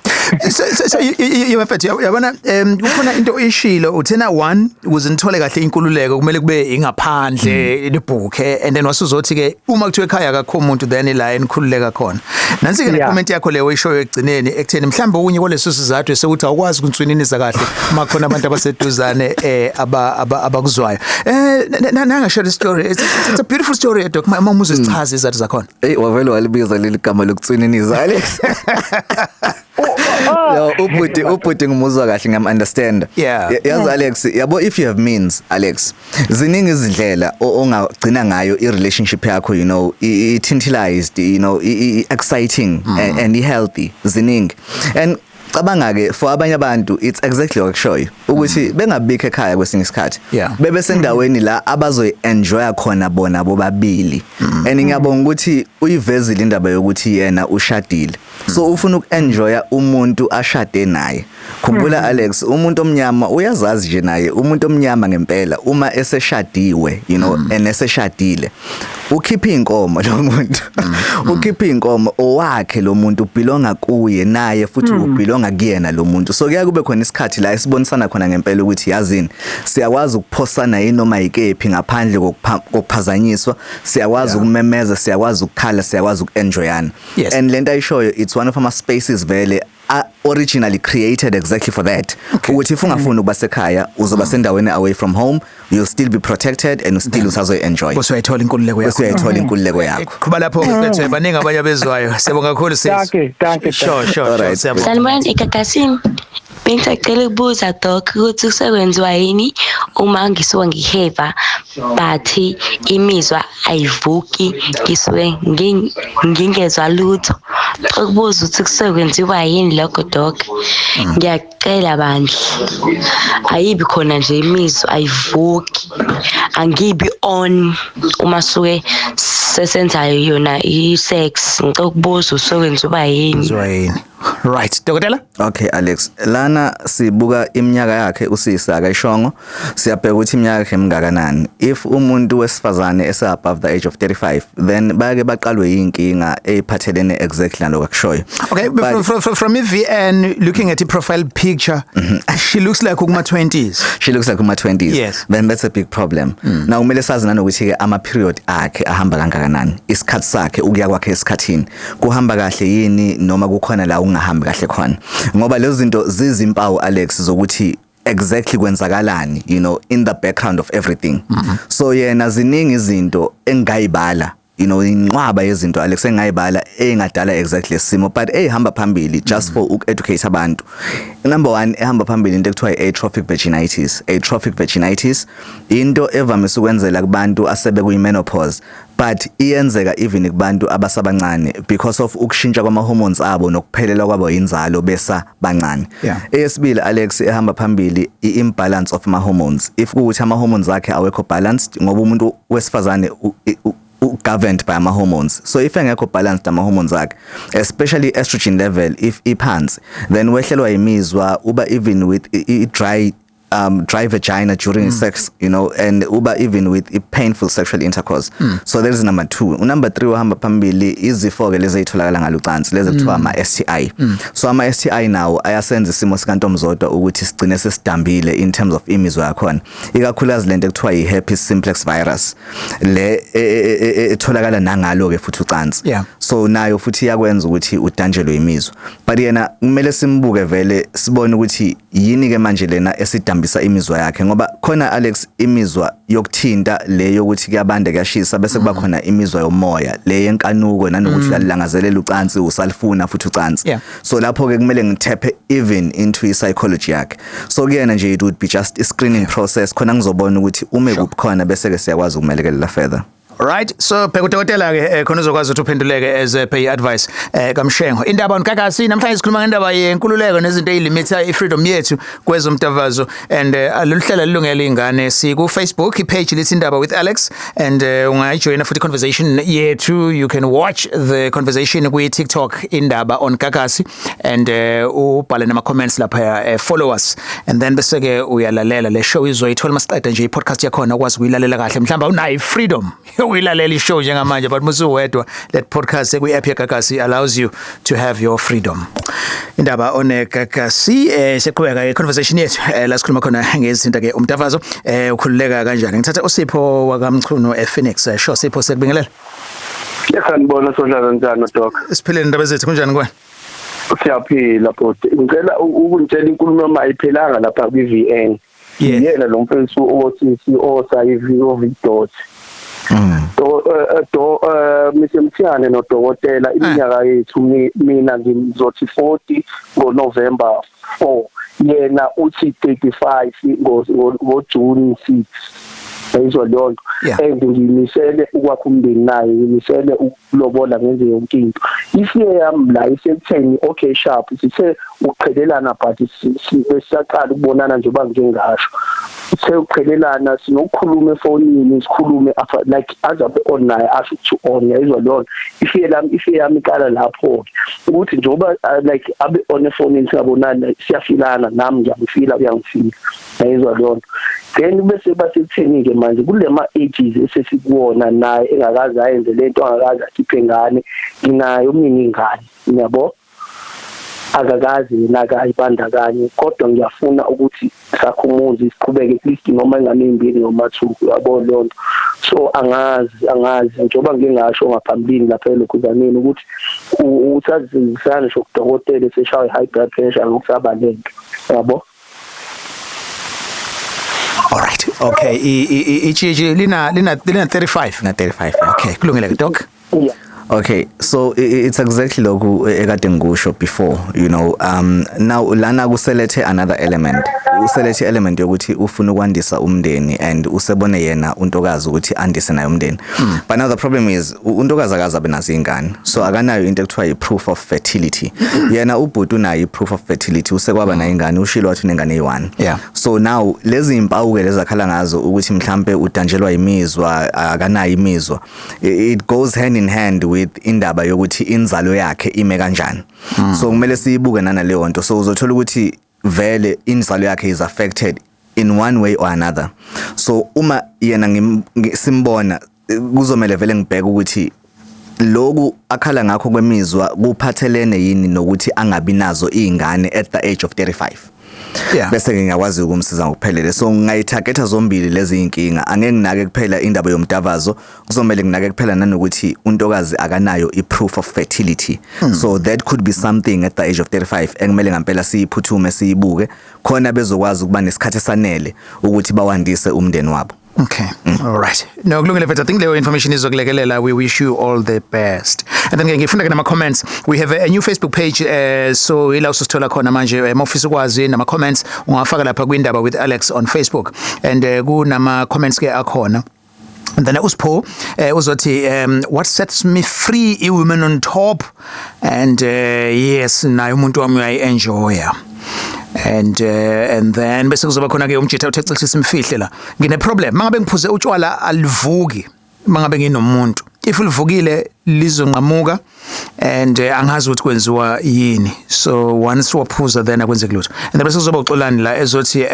So you mfethu, yabona, kukhona into oyishilo, uthena one, ukuze nithole kahle inkululeko kumele kube ingaphandle libhukhe, and then wasuzothi ke uma kuthiwa ekhaya akakho umuntu, then la enikhululeka khona. Nansi ke ne comment yakho leyo oyishoyo ekugcineni ekutheni mhlawumbe okunye kwaleso sizathu esekuthi awukwazi ukunswininisa kahle uma khona abantu abaseduzane abakuzwayo. Nanga share the story. It's a beautiful story, doc. Uma uzosichaza izathu zakhona. Hey, wavele walibiza leli gama lokutswininisa, Alex. Yo, ubhuti ngimuzwa kahle, ngiyam understand. Yazi Alex, yabo, if you have means, Alex, ziningi izindlela ongagcina ngayo i relationship yakho, i tantalized, i exciting and i healthy, ziningi. And cabanga ke, for abanye abantu it's exactly okushoyo ukuthi bengabikho ekhaya kwesinye isikhathi, bebe sendaweni la abazoyi enjoya khona bona bobabili. And ngiyabonga ukuthi uyivezile indaba yokuthi yena ushadile, so ufuna ukuenjoya umuntu ashade naye. Khumbula Alex, umuntu omnyama uyazazi nje naye, umuntu omnyama ngempela uma eseshadiwe, and eseshadile, ukhipha inkomo lo muntu, ukhipha inkomo owakhe lo muntu, ubelonga kuye naye futhi ubelonga kuyena lo muntu. So kuya kube khona isikhathi la esibonisana khona ngempela ukuthi yazini, siyakwazi ukuphosana yinoma yikephi ngaphandle kokuphazanyiswa, siyakwazi ukumemeza, siyakwazi ukukhala, siyakwazi ukuenjoyana. And lento ayishoyo, it's one of ama spaces vele are originally created exactly for that, ukuthi if ungafuni ukuba sekhaya, uzoba sendaweni away from home, you'll still be protected and still usazoyi-enjoy. Bese uyayithola inkululeko yakho. Bese uyayithola inkululeko yakho. Qhuba lapho ke, mfethu, baningi abanye abezwayo. Siyabonga kakhulu, sis. Dankie, dankie. Sure, siyabonga. Sanibonani eGagasini. Bengisacela ukubuza, doc, ukuthi kusekwenziwa yini uma ngisuke ngiheva but imizwa ayivuki, ngisuke ngingezwa lutho. Ukubuza ukuthi kusekwenziwa yini lokho, doc. Ngiyacela bandla. Ayibi khona nje imizwa, ayivuki. Angibi on uma suke sesenza yona i-sex. Ngicela ukubuza usekwenziwa yini? Kwenziwa yini? Right, dokotela. Okay Alex, lana sibuka iminyaka yakhe usisa akayishongo, siyabheka ukuthi iminyaka yakhe mingakanani. If umuntu wesifazane ese above the age of 35, then bayake baqalwe inkinga eyiphathelene exactly nalokho akushoyo. Okay, but from VN, looking at the profile picture, she looks like kuma 20s. She looks like kuma 20s. Yes. Then that's a big problem. Now kumele sazi nanokuthi ke ama period akhe ahamba kangakanani, isikhathi sakhe ukuya kwakhe esikhathini kuhamba kahle yini noma kukhona la ungahambi kahle khona, ngoba lezo zinto zizimpawu Alex zokuthi exactly kwenzakalani in the background of everything. So yena ziningi izinto engayibala, inqwaba yezinto Alex engayibala engadala exactly lesimo, but ehamba phambili just for uku-educate abantu. Number 1 ehamba phambili into ekuthiwa i-atrophic vaginitis. Atrophic vaginitis into evamise ukwenzela kubantu asebe kuyi-menopause, but iyenzeka even kubantu abasabancane because of ukushintsha kwama hormones abo nokuphelelwa kwabo inzalo besa bancane. Eyesibili Alex ehamba phambili i-imbalance of ama hormones. If kuwukuthi ama hormones akhe awekho balanced, ngoba umuntu wesifazane governed by ama hormones, so if engekho balanced ama hormones akhe, especially estrogen level if iphansi, then wehlelwa imizwa, uba even with dry dry vagina during sex, and uba even with a painful sexual intercourse. So that is number 2. Number 3 uhamba phambili izifo ke lezi ezitholakala ngalucansi, lezi kuthiwa ama STI. So ama STI nawo ayasenza isimo sikaNtomzodwa ukuthi sigcine sesidambile in terms of imizwa yakhona, ikakhulukazi lento ekuthiwa i-herpes simplex virus le etholakala nangalo ke futhi ucansi. So nayo futhi iyakwenza ukuthi udanjelwe imizwa, but yena kumele simbuke vele sibone ukuthi yini ke manje lena esidambisa imizwa yakhe, ngoba khona Alex imizwa yokuthinta le yokuthi kuyabanda kuyashisa, bese kuba khona imizwa yomoya le yenkanuko nanokuthi uyalangazelela ucansi, usalifuna futhi ucansi. So lapho ke kumele ngithephe even into i-psychology yakhe. So kuyena nje it would be just a screening process khona ngizobona ukuthi ume kuphi khona, bese ke siyakwazi ukumelekelela further. Right, so bheka udokotela ke khona uzokwazi ukuthi uphenduleke as pay advice kaMshengo. Indaba onkakasi namhlanje sikhuluma ngendaba yenkululeko nezinto ezilimitha ifreedom yethu kwezomtavazo, and lolu hlelo lilungele ingane. Siku Facebook ipage lithi Indaba with Alex, and ungayijoina futhi conversation yethu. You can watch the conversation kwi TikTok Indaba on Gagasi, and ubhale nama comments lapha, follow us, and then bese ke uyalalela le show izoyithola masiqeda nje i-podcast yakhona ukwazi ukuyilalela kahle. Mhlawumbe unayo freedom uyilalela ishow njengamanje, but musuwedwa, that podcast kwi app yeGagasi allows you to have your freedom. Indaba on Gagasi, siqhubeka i-conversation yethu la sikhuluma khona ngezinto ke umtavazo, ukhululeka kanjani. Ngithatha uSipho wakaMchunu ePhoenix. Sho Sipho, siyakubingelela. Sanibona sohlala, njani doc? Siphile indaba zethu, kunjani kuwena? Siyaphila bhuti. Ngicela ukungitshela inkulumo mayiphelanga lapha kwi-VN. Yena lo mfethu othi osayivi ovidot. Do Mr Mthiyane nodokotela, iminyaka yethu mina ngizothi 40 ngoNovember 4, yena uthi 35 ngoJune 6. Ayizwa leyo nto. And ngimisele ukwakha umndeni naye, ngimisele ukulobola, ngenze yonke into. Ifiye yami la isekutheni okay sharp, sithe ukuqhelelana, but sisaqala ukubonana njengoba ngingasho sithe ukuqhelelana, sinokukhuluma efonini, sikhulume like azabe on naye asho ukuthi on. Yayizwa leyo nto. Ifiye yami iqala lapho ukuthi njengoba like abe on efonini singabonani, siyafilana, nami ngiyamfila, uyangifila. Yayizwa leyo nto. Then bese basekutheni ke manje kulema ages esesikuwona, naye engakaze ayenze lento, angakaze akhiphe ngane, nginayo mina ingane, ngiyabo, akakaze yena akayibandakanye, kodwa ngiyafuna ukuthi sakhe umuzi, siqhubeke at least noma ingane ezimbili noma 2, uyabo leyo nto. So angazi njengoba ngingasho ngaphambilini lapha elokhuzaneni ukuthi uthazisana ngisho kudokotela eseshawe high blood pressure ngokusaba lento, yabo. All right. Okay, itshitshi lina 35. Na 35. Okay, kulungile ke doc. Yeah. Okay, so it's exactly lokhu ekade ngikusho before. Now lana kuselethe another element. Uselethe element yokuthi ufuna ukwandisa umndeni and usebone yena untokazi ukuthi andise naye umndeni. But now the problem is untokazi akaze abe nazo ingane. So akanayo into ekuthiwa i-proof of fertility. Yena ubhuti unayo i-proof of fertility, usekwaba nayo ingane, ushilo wathi unengane eyi-1. So now lezi impawu ke lezakhala ngazo ukuthi mhlambe udanjelwa imizwa, akanayo imizwa. It goes hand in hand with with indaba yokuthi inzalo yakhe ime kanjani. So kumele siyibuke nanaleyo nto. So uzothola ukuthi vele inzalo yakhe is affected in one way or another. So uma yena simbona, kuzomele vele ngibheke ukuthi loku akhala ngakho kwemizwa kuphathelene yini nokuthi angabi nazo izingane at the age of 35. Bese ke ngiyakwazi ukumsiza ngokuphelele. So ngingayitargeta zombili lezi inkinga. Angeke nginake kuphela indaba yomdavazo, kuzomele nginake kuphela nanokuthi untokazi akanayo i-proof of fertility. So that could be something at the age of 35 ekumele ngempela siyiphuthume, siyibuke khona bezokwazi ukuba nesikhathi esanele ukuthi bawandise umndeni wabo. Okay. All right. No, kulungile mfethu. I think leyo information izokulekelela. We wish you all the best. And then ke ngifunda ke nama comments. We have a new Facebook page, so ila usithola khona manje. Mawufisa ukwazi nama comments, ungafaka lapha kwindaba with Alex on Facebook. And kunama comments ke akhona. And then uSipho uzothi, "What sets me free i women on top," and yes, naye umuntu wami uyayi enjoya. And then bese kuzoba khona ke umjitha uthe cishe simfihle la, "Ngine problem, mangabe ngiphuze utshwala alivuki mangabe nginomuntu. If livukile lizonqamuka and angazi ukuthi kwenziwa yini." So once waphuza, then akwenzeki lutho. And then bese kuzoba uXolani la ezothi,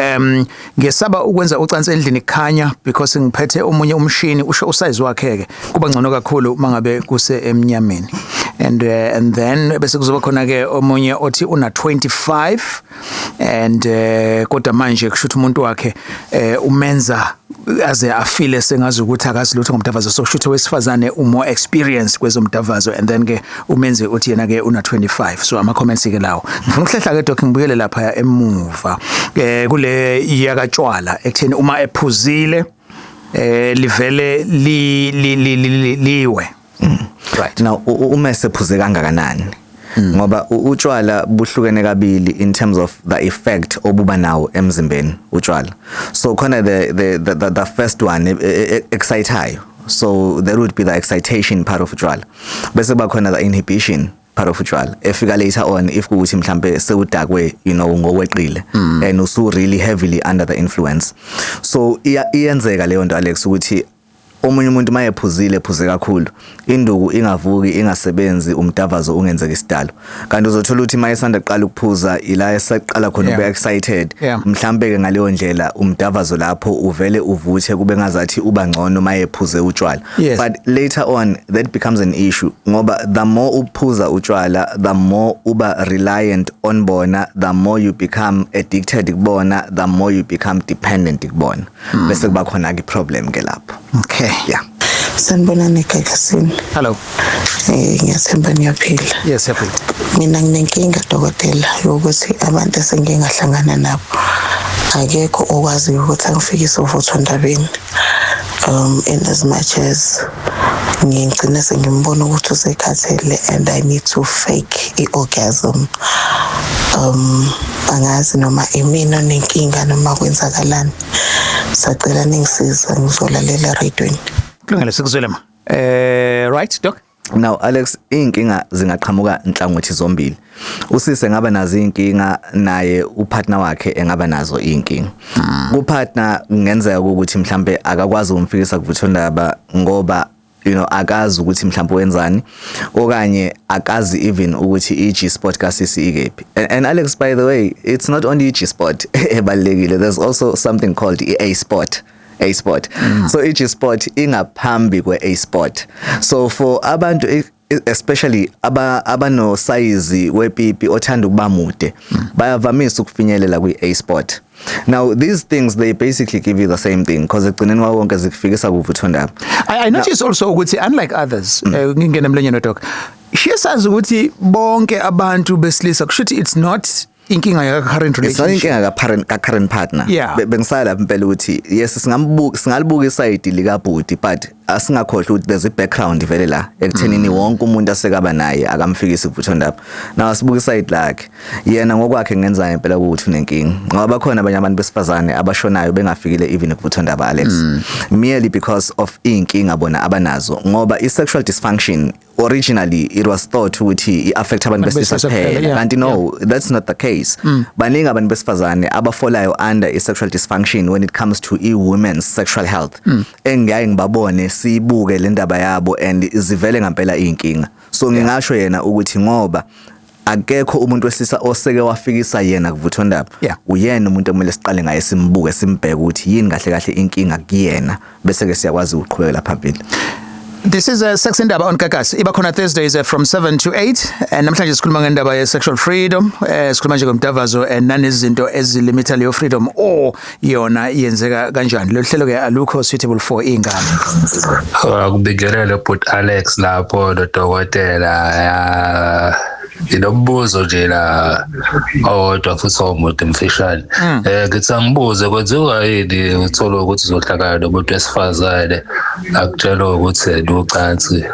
"Ngiyesaba ukwenza ucansi endlini kukhanya because ngiphethe omunye umshini." Usho usize wakhe ke, kuba ngcono kakhulu mangabe kuse emnyameni. And then bese kuzoba khona ke omunye othi una 25 and kodwa manje kusho ukuthi umuntu wakhe umenza aze afile sengazi ukuthi akazi lutho ngomdavazo. So kusho ukuthi wesifazane u-more experience kwezomdavazo. And then ke umenze uthi yena ke una 25. So ama comments ke lawo. Ngifuna ukuhlehla ke, doc, ngibuyele lapha emuva kule yakatshwala, ekutheni uma ephuzile livele li li li liwe. Right now, uma esephuze kangakanani? Ngoba utshwala buhlukene kabili in terms of the effect obuba nawo emzimbeni utshwala. So khona the first one excitayo, so there would be the excitation part of utshwala, bese kuba khona the inhibition part of utshwala efika later on, if kuthi mhlambe sewudakwe ngokweqile and usu really heavily under the influence. So iyenzeka leyo nto, Alex, ukuthi omunye umuntu mayephuzile, ephuze kakhulu, induku ingavuki, ingasebenzi, umdavazo ungenzeka isidalo. Kanti uzothola ukuthi mayesanda kuqala ukuphuza, ila esaqala khona ube excited, mhlambe ke ngaleyo ndlela umdavazo lapho uvele uvuthe, kube ngazathi uba ngcono mayephuze utshwala. But later on that becomes an issue, ngoba the more uphuza utshwala, the more uba reliant on bona, the more you become addicted kubona, the more you become dependent kubona. Bese kuba khona ke problem ke lapho. Okay. Yeah. Sanibonani eGagasini. Hello. Ngiyathemba niyaphila. Yes, happy. Mina nginenkinga, dokotela, yokuthi abantu esengike ngahlangana nabo akekho okwaziyo ukuthi angifikise uvuthondabeni. In as much as ngigcine sengimbona ukuthi usekhathele and I need to fake i-orgasm. Angazi noma imina onenkinga noma kwenzakalani. Sacela ningisiza, ngizolalela eradweni. Kulungile, sikuzwele ma. Right, doc. Now Alex, inkinga zingaqhamuka inhlangothi zombili. Usise ngaba nazo inkinga, naye upartner wakhe engaba nazo inkinga. Kupartner kungenzeka ukuthi mhlambe akakwazi ukumfikisa kuvuthondaba ngoba akazi ukuthi mhlawumbe wenzani, okanye akazi even ukuthi i-G spot kasisi ikephi. And Alex, by the way, it's not only i-G spot ebalekile, there's also something called i-A spot, A spot. So i-G spot ingaphambi kwe-A spot. So for abantu, especially abano size wepipi othanda ukuba mude, bayavamisa ukufinyelela kwi-A spot. Now these things, they basically give you the same thing, because ekugcineni kwawo wonke zikufikisa kuvuthondaba. I notice also ukuthi unlike others, ngingena emlonyeni, doc, shiyasazi ukuthi bonke abantu besilisa, kusho ukuthi it's not inkinga ya current It's not relationship. inkinga ka current partner. Bengisala lapha impela ukuthi yes, singambuka, singalibuka iside likabhuti, but asingakhohlwa ukuthi there's a background vele la ekuthenini wonke umuntu asekaba naye akamfikisi kuvuthondaba. Now asibuka iside lakhe yena ngokwakhe, kungenza impela ukuthi unenkinga, ngoba bakhona abanye abantu besifazane abashonayo bengafikile even kuvuthondaba, Alex, merely because of inkinga bona abanazo, ngoba i sexual dysfunction Originally it was thought ukuthi i-affect abantu besilisa kuphela, kanti no, that's not the case. Baningi abantu besifazane abafolayo under i-sexual dysfunction when it comes to i-women's sexual health, engiyaye ngibabone, sibuke le ndaba yabo and zivele ngempela iy'nkinga. So ngingasho yena ukuthi ngoba akekho umuntu wesilisa oseke wafikisa yena kuvuthondaba, uyena umuntu okumele siqale ngaye, simbuke, simbheke ukuthi yini kahle kahle inkinga kuyena, bese ke siyakwazi ukuqhubekela phambili. This is a Sex Indaba on Gagasi. Iba khona Thursdays from 7 to 8, and namhlanje sikhuluma ngendaba ye sexual freedom. Sikhuluma nje ngomdavazo and nanezinto ezilimita leyo freedom or yona yenzeka kanjani. Lo hlelo ke alukho suitable for ingane. Akubingelele but Alex lapho nodokotela. Ya, nginombuzo nje la owodwa futhi omude mfishane. Ngithi angibuze, kwenziwa yini uthole ukuthi uzohlangana nomuntu wesifazane akutshela ukuthi yena ucansi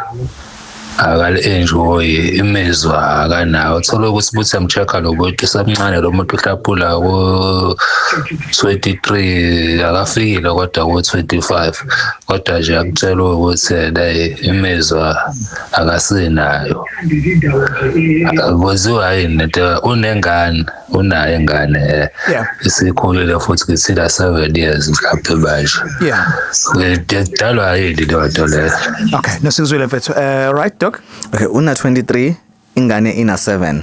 akali-enjoy, imizwa akanawo? Uthole ukuthi buthi yam-check-a lo muntu, usamncane lo muntu, uhlaphula ku-23, akafikile kodwa ku-25, kodwa nje akutshela ukuthi yena imizwa akasinayo. Kwenziwa yini lento? Unengane, unayo ingane, isikhulile futhi, ngithila 7 years mhlawumbe manje. Kudalwa yini leyo nto leyo? Okay, nosikuzwile mfethu. Right, doc? Okay, una 23, ingane ina 7.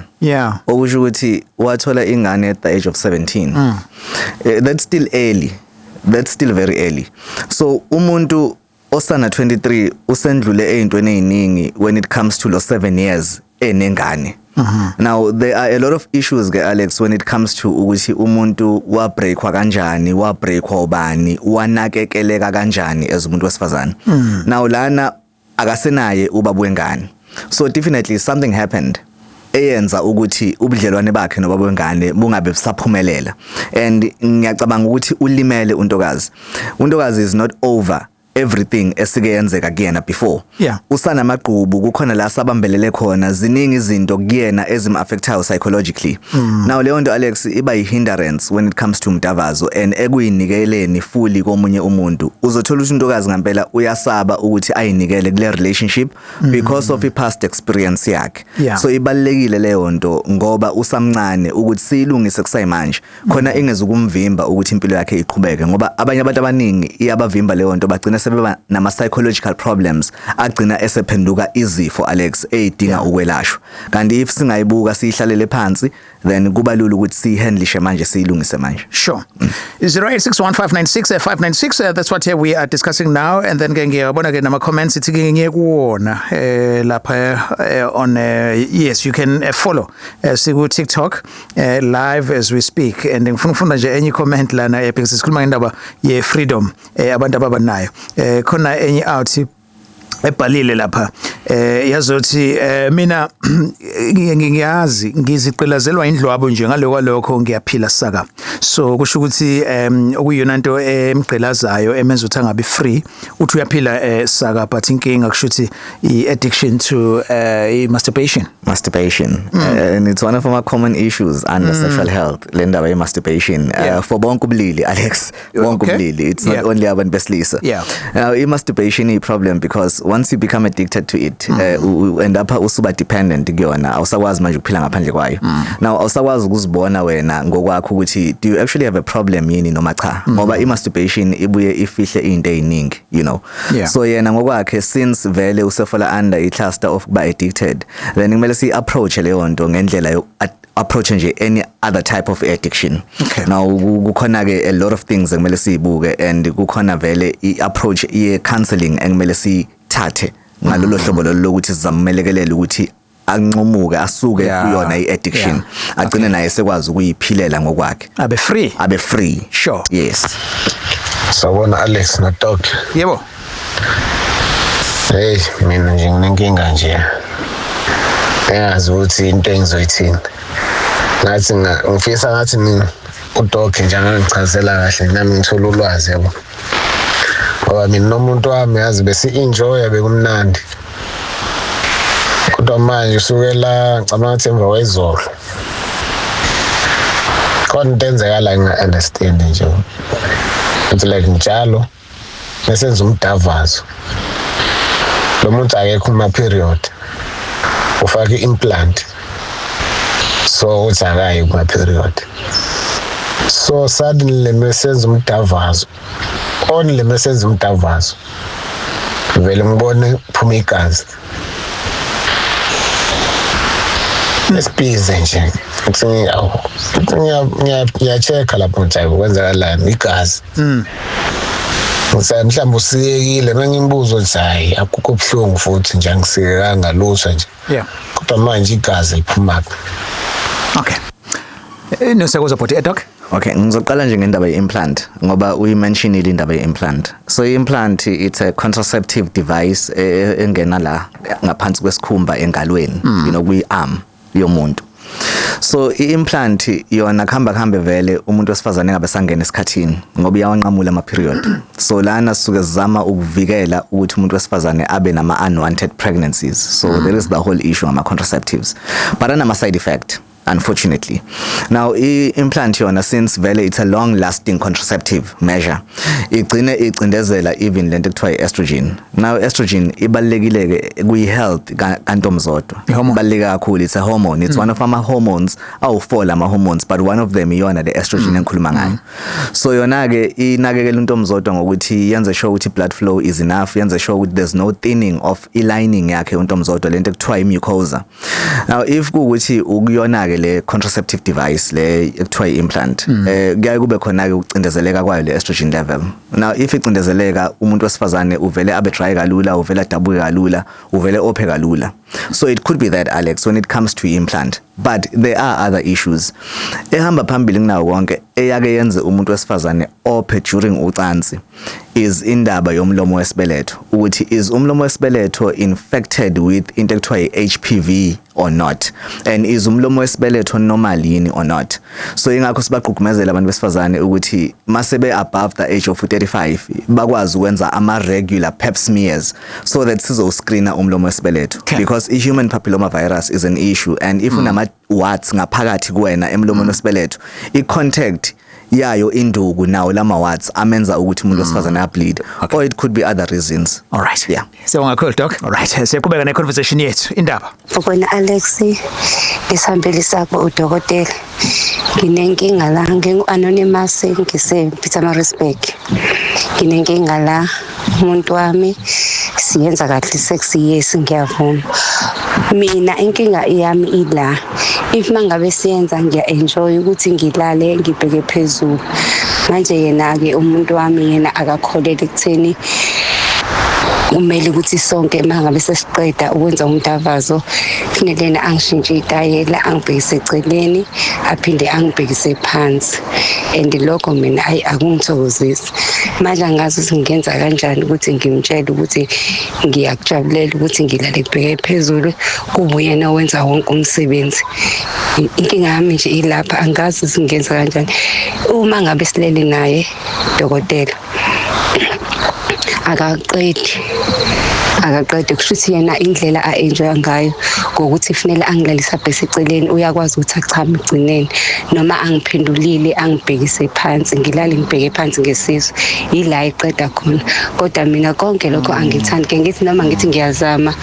Okusho ukuthi wathola ingane at the age of 17. That's still early. That's still very early. So umuntu osana 23 usendlule ezintweni eziningi when it comes to lo 7 years enengane. Now there are a lot of issues ke, Alex, when it comes to ukuthi umuntu wa breakwa kanjani, wa breakwa ubani, wanakekeleka kanjani as umuntu wesifazane. Now lana akasenaye ubaba wengane. So definitely something happened eyenza ukuthi ubudlelwane bakhe nobaba wengane bungabe busaphumelela, and ngiyacabanga ukuthi ulimele untokazi. Untokazi is not over everything esike yenzeka kuyena before. Usanamagqubu, kukhona la sabambelele khona, ziningi izinto kuyena ezim-affectayo psychologically. Now leyo nto, Alex, iba yi-hindrance when it comes to umdavazo and ekuyinikeleni fully komunye umuntu. Uzothola ukuthi untokazi ngempela uyasaba ukuthi ayinikele kule relationship because of i-past experience yakhe. So ibalulekile leyo nto ngoba usamncane ukuthi siyilungise kusayimanje, khona ingezukumvimba ukuthi impilo yakhe iqhubeke, ngoba abanye abantu abaningi iyabavimba leyo nto, bagcina sebeba nama psychological problems agcina esephenduka izifo, Alex, eyidinga ukwelashwa. Kanti if singayibuka, siyihlalele phansi, then kuba lula ukuthi siyihandlishe manje, siyilungise manje. Sure. 08615965 596, that's what we are discussing now, and then ke ngiyabona ke nama comments, ithi ke ngiye kuwona lapha on yes, you can follow siku TikTok live as we speak, and ngifuna ukufunda nje enye comment lana, because sikhuluma ngendaba ye freedom abantu ababanayo. Khona enye out ebhalile lapha, yazothi mina ngiyazi ngizigqilazelwa indlwabo nje, ngaloko lokho ngiyaphila saka. So kusho ukuthi okuyiyona nto emgqilazayo emenza ukuthi angabi free, uthi uyaphila saka, but inkinga kusho ukuthi i-addiction to masturbation. Masturbation, and it's one of our common issues under sexual health, le ndaba ye masturbation, for bonke ubulili, Alex, bonke ubulili, it's not only abantu besilisa. Now i-masturbation i problem because once you become addicted to it, end up usuba dependent kuyona, awusakwazi manje ukuphila ngaphandle kwayo. Now awusakwazi ukuzibona wena ngokwakho ukuthi do you actually have a problem yini noma cha, ngoba i-masturbation ibuye ifihle izinto eziningi. So yena ngokwakhe, since vele usefola under i-cluster of kuba addicted, then kumele si-approach leyo nto ngendlela yo approach nje any other type of addiction. Now kukhona ke a lot of things ekumele siyibuke, and kukhona vele i-approach ye counseling ekumele sithathe ngalolo hlobo lolo lokuthi sizamelekelela ukuthi anqomuke, asuke kuyona i-addiction, agcine naye sekwazi ukuyiphilela ngokwakhe. Abe free. Abe free. Sure. Yes. Sawubona Alex na Doc. Yebo. Hey, mina nje nginenkinga nje. Engazi ukuthi into engizoyithini. Ngathi ngifisa ngathi mina uDoc nje angangichazela kahle nami ngithola ulwazi, yabo. Ngoba mina nomuntu wami, yazi, besi-enjoy, bekumnandi. Kodwa manje usukela ngicabanga ukuthi emva kwezolo khona into enzekala nginga-understand nje. It's like njalo mesenza umdavazo lo muntu akekho kuma period. Ufake implant, so uthi akayi kuma period. So suddenly mesenza umdavazo, only mesenza umdavazo vele ngibone phuma igazi. Esibhize nje ngithi ngiya-check-a lapho ngithi hayi, kwenzakalani, igazi. Ngithi mhlawumbe usikekile. Mengimbuzo ukuthi hayi, akukho buhlungu futhi nje, angisikekanga lutho nje, kodwa manje igazi liphumaphi? Okay. Nosekoza bhuti, doc. Okay, ngizoqala nje ngendaba ye-implant ngoba uyimentionile indaba ye-implant. So i-implant, it's a contraceptive device engena la ngaphansi kwesikhumba engalweni, kwi-arm yomuntu. So i-implant yona kuhamba kuhambe vele umuntu wesifazane engabe sangena esikhathini ngoba iyawanqamula ama-period. So lana sisuke sizama ukuvikela ukuthi umuntu wesifazane abe nama-unwanted pregnancies. So there is the whole issue ngama-contraceptives. But anama side effect, unfortunately. Now i-implant yona, since vele it's a long lasting contraceptive measure, igcine icindezela even lento ekuthiwa i-estrogen. Now estrogen ibalulekile ke kuyi-health kantomzodwa, ibaluleke kakhulu. It's a hormone, it's one of ama hormones awu-4 lama hormones, but one of them iyona le estrogen engikhuluma ngayo. So yona ke inakekela untomzodwa ngokuthi yenze sure ukuthi blood flow is enough, yenze sure ukuthi there's no thinning of i-lining yakhe untomzodwa, lento ekuthiwa i-mucosa. Now if kuwukuthi ukuyona ke le contraceptive device le ekuthiwa i-implant, kuyaye kube khona ke ukucindezeleka kwayo le estrogen level. Now if icindezeleka, umuntu wesifazane uvele abe dry kalula, uvele adabuke kalula, uvele ophe kalula. So it could be that, Alex, when it comes to implant, but there are other issues. Ehamba phambili kunawo konke eyake yenze umuntu wesifazane ophe during ucansi is indaba yomlomo wesibeletho, ukuthi is umlomo wesibeletho infected with into ekuthiwa i-HPV or not, and is umlomo wesibeletho normal yini or not. So ingakho sibagqugqumezela abantu besifazane ukuthi masebe above the age of 35 bakwazi ukwenza ama regular pap smears so that sizoscreena umlomo wesibeletho, because i-human papilloma virus is an issue, and if unama warts ngaphakathi kuwena emlomweni wesibeletho, i-contact yayo induku nawo lama warts amenza ukuthi umuntu wesifazane ableed, or it could be other reasons. All right. Yeah. Siyabonga kakhulu, doc. All right, siyaqhubeka ne conversation yethu. Indaba. Ubona Alex, isihambeli sakho udokotela. Nginenkinga la, ngingu-anonymous, ngise Pietermaritzburg. Nginenkinga la, umuntu wami siyenza kahle sex, yes, ngiyavuma. Mina inkinga yami ila, if mangabe siyenza ngiya enjoy ukuthi ngilale ngibheke phezulu. Manje yena ke umuntu wami yena akakholeli ekutheni kumele ukuthi sonke mangabe sesiqeda ukwenza umdavazo kufanele yena angishintshe itayela, angibhekise eceleni, aphinde angibhekise phansi, and lokho mina ayi akungithokozisi. Manje angazi ukuthi ngingenza kanjani ukuthi ngimtshele ukuthi ngiyakujabulela ukuthi ngilale ngibheke phezulu, kube uyena owenza wonke umsebenzi. Inkinga yami nje ilapha, angazi ukuthi ngingenza kanjani uma ngabe silele naye dokotela. Akaqedi kusho ukuthi yena indlela a-enjoya ngayo ngokuthi kufanele angilalise abhese eceleni, uyakwazi ukuthi achame egcineni noma angiphendulile angibhekise phansi, ngilale ngibheke phansi ngesisu, yila eqeda khona. Kodwa mina konke lokho angithandi, ke ngithi noma ngithi ngiyazama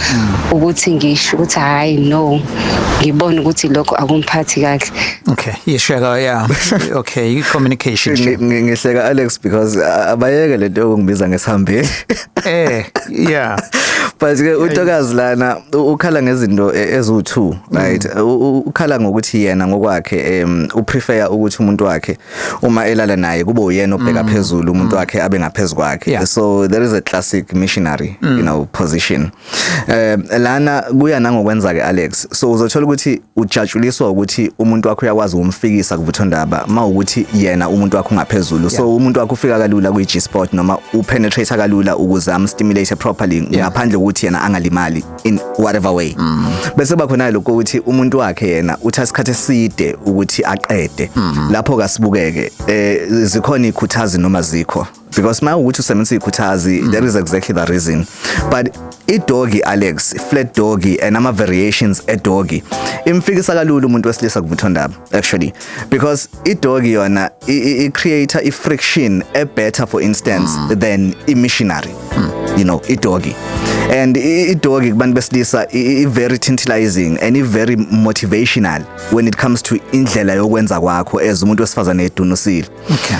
ukuthi ngisho ukuthi hayi no, ngibone ukuthi lokho akumphathi kahle. Okay, yisheka, yeah. Okay, communication. Ngihleka Alex because abayeke lento yokungibiza ngesihambeli. Yeah. But ke uNtokazi lana ukhala ngezinto eziwu2, right? Ukhala ngokuthi yena ngokwakhe uprefer ukuthi umuntu wakhe uma elala naye kube uyena obheka phezulu, umuntu wakhe abe ngaphezulu kwakhe. So there is a classic missionary position. Lana kuya nangokwenza ke, Alex. So uzothola ukuthi ujatshuliswa ukuthi umuntu wakho uyakwazi ukumfikisa kuvuthondaba mawukuthi yena umuntu wakho ungaphezulu. So umuntu wakho ufika kalula kwi G spot noma upenetrate kalula ukuze am stimulate properly ngaphandle ukuthi yena angalimali in whatever way. Bese kuba khona lokho ukuthi umuntu wakhe yena uthatha isikhathi eside ukuthi aqede. Lapho kasibukeke zikhona ikhuthazi noma zikho, because ma ukuthi usebenzisa ikhuthazi, there is exactly the reason. But i-doggy, Alex, flat doggy and ama variations e-doggy imfikisa kalula umuntu wesilisa kuvuthondaba actually, because i-doggy yona i-create i-friction e better, for instance, than i-missionary. I-doggy. And i-doggy kubantu besilisa i very tantalizing and i very motivational when it comes to indlela yokwenza kwakho as umuntu wesifazane edunusile.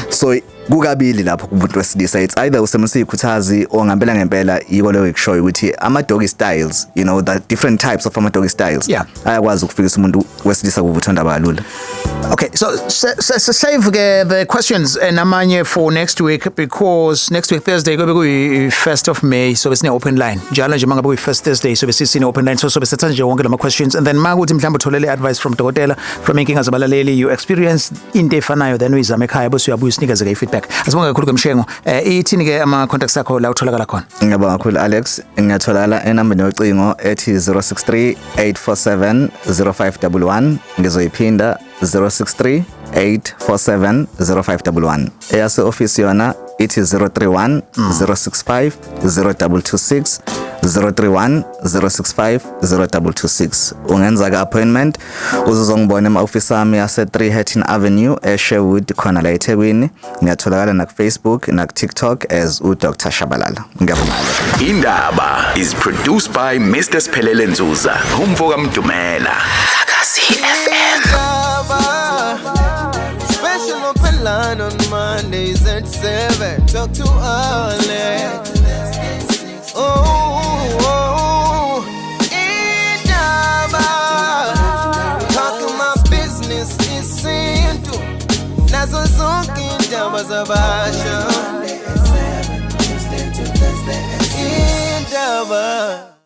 So kukabili lapho kumuntu wesilisa: it's either usebenzisa ikhuthazi or ngempela ngempela yiko leyo ekushoyo ukuthi ama doggy styles, the different types of ama doggy styles ayakwazi ukufikisa umuntu wesilisa kuvuthondaba kalula. Okay, so save ke the questions namanye for next week, because next week Thursday kube kuyi 1st of May, so besine open line. Njalo nje mangabe kuyi first Thursday, so besisine open line, so besithatha nje wonke lama questions, and then makuthi mhlawumbe utholele advice from dokotela, from inkinga zabalaleli, you experience into efanayo, then uyizame ekhaya bese uyabuya usinikeze ke feedback. Asibonge kakhulu ke, Mshengo. Ithini ke ama contacts akho la utholakala khona? Ngiyabonga kakhulu, Alex. Ngiyatholakala enambeni yocingo ethi 063 847 0511. Ngizoyiphinda: 063 847 0511. Eyase office yona ithi 031 065 0226, 031 065 0226. Ungenza ka appointment uzozongibona ema office ami yase 3 Hatton Avenue eSherwood khona la eThekwini. Ngiyatholakala na ku Facebook na ku TikTok as u Dr Shabalala. Ngiyabonga. Indaba is produced by Mr Sphelele Nzuza, umfoka Mdumela. Gagasi FM. Special open line on Mondays at 7. Talk to Alex. Oh, Indaba. Talking my business isintu. Nazo zonke indaba zabasha. Indaba.